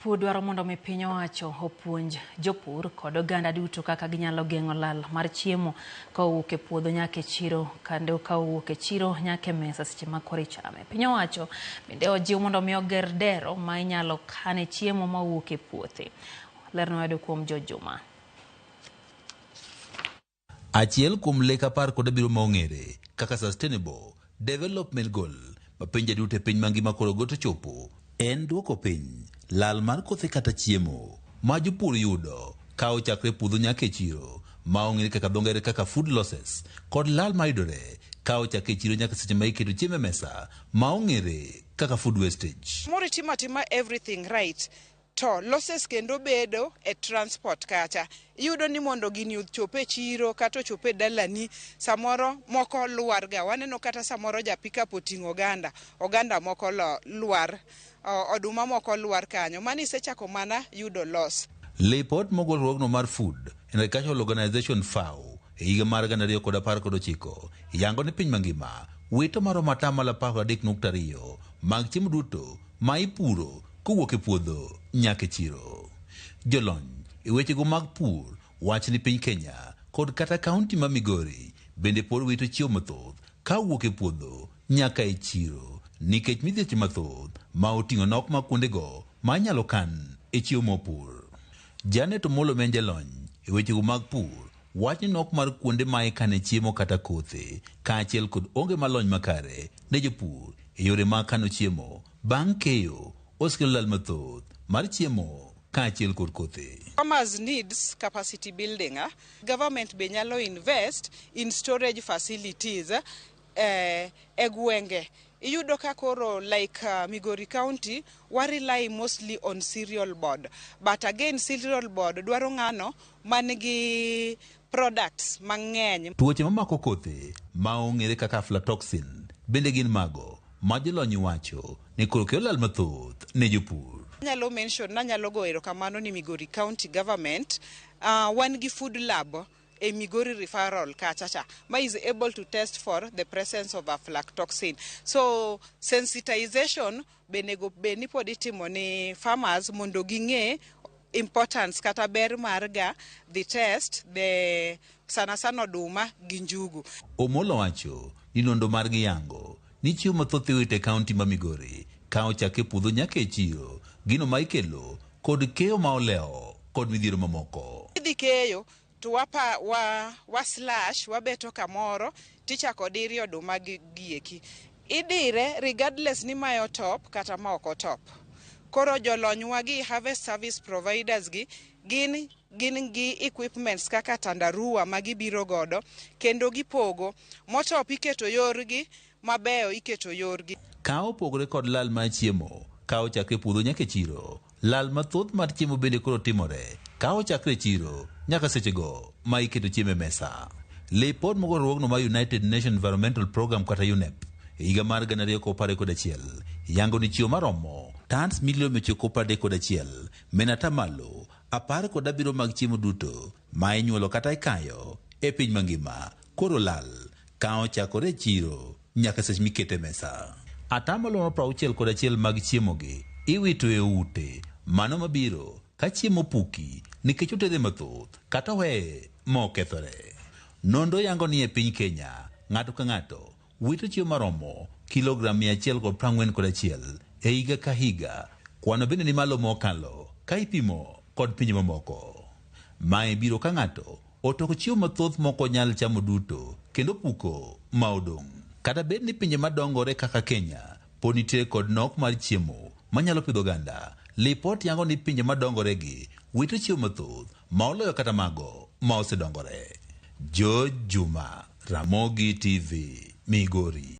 Pur dwaro mondo mi piny owacho opuonj jopur kod oganda duto kaka ginyalo geng'o lal mar chiemo ka owuok e puodho nyaka e chiro kendo ka owuok e chiro nyaka e mesa seche ma koro ichame. Piny owacho bende ojiw mondo mi oger dero ma inyalo kane chiemo ma owuok e puothe. Ler noyudo kuom George Juma. Achiel kuom lek 17 ma ong'ere kaka Sustainable Development Goal ma pinje duto e piny mangima koro goto chopo en duoko piny lal mar kothe kata chiemo ma jopur yudo ka ochakre puodho nyaka e chiro ma ong'ere kaka dho ngere kaka food losses kod lal mayudore ka ochakre e chiro nyaka seche ma iketo chiemo e mesa ma ong'ere kaka food wastage. Moro itimo atima everything right to losses kendo bedo e transport kacha. Iyudo ni mondo gini ochop e chiro kata ochop e dalani, samoro moko lwar ga. Waneno kata samoro ja pickup oting'o oganda, oganda moko lwar, oduma moko lwar kanyo. Mano isechako mana yudo loss. Lipot mogol riwruogno mar Food and Agricultural Organization FAO e higa mar 2019 yango ni piny mangima wito maromo 13.2% mag chiemo duto ma ipuro kowuok e puodho nyaka e chiro. Jolony e wechego mag pur wacho ni piny Kenya kod kata kaunti ma Migori bende pod wito chiemo mathoth ka owuok e puodho nyaka e chiro nikech midhieche mathoth ma oting'o nok mag kuondego ma inyalo kan e chiemo mopur. Janet Omolo ma en jalony e wechego mag pur wacho ni nok mar kuonde ma ikane chiemo kata kothe kaachiel kod onge malony makare ne jopur e yore mag kano chiemo bang' keyo osekelo lal mathoth mar chiemo kaachiel kod kothe. Farmers needs capacity building. Government be nyalo invest in storage facilities e gwenge. Iyudo ka koro like Migori County, wa rely mostly on cereal board. But again, cereal board dwaro ng'ano man gi products mang'eny. Tuoche mamako kothe ma ong'ere kaka aflatoxin bende gin mago ma jolony wacho ni koro kelo lal mathoth ne jopur. Anyalo mention, nanyalo go erokamano ni Migori County Government, wan gi food lab e Migori referral kacha cha, ma is able to test for the presence of aflatoxin. So sensitization be nego bed ni pod itimo ni farmers mondo ging'e importance kata ber mar ga the test the sana sana oduma gi njugu. Omolo wacho ni nonro margi yango ni chiemo mathoth iwito e kaunti ma Migori ka ochak e puodho nyaka e chiro, gino ma ikelo kod keyo ma olewo kod midhiero mamoko. Idhi keyo to wapa, wa slash wabeto kamoro tichako diri oduma gi gieki. Idire regardless ni mae otop kata ma ok otop. Koro jolonywa gi harvest service providers gi gin gi equipments kaka tandarua ma gibiro godo kendo gipogo motop iketo yorgi mabeyo iketo yorgi. Ka opogore kod lal mar chiemo ka ochakre puodho nyaka e chiro, lal mathoth mar chiemo bende koro timore ka ochakre e chiro nyaka sechego ma iketo chiemo e mesa. Lipot mogol riwruogno mar United Nations Environmental Programme kata UNEP e higa mar 2021 yango ni chiemo maromo tons milion 931 mena 17% mag chiemo duto ma inyuolo kata ikayo e piny mangima koro lal ka ochakore e chiro nyaka seche mikete e mesa. 61% mag chiemo gi iwito e ute, mano mabiro ka chiemo opuki nikech otede mathoth kata oweye ma okethore. Nonro yango ni e piny Kenya ng'ato ka ng'ato wito chiemo maromo kilogram 141 e higa ka higa. Kwano bende ni malo mokalo ka ipimo kod pinje mamoko. Mae biro ka ng'ato otoko chiemo mathoth mok onyal chamo duto kendo puko ma odong'. Kata bed ni pinje madongore kaka Kenya pod nitie kod nok mar chiemo manyalo pidho oganda, lipot yango ni pinje madongore gi wito chiemo mathoth ma oloyo kata mago ma osedongore. George Juma, Ramogi TV, Migori.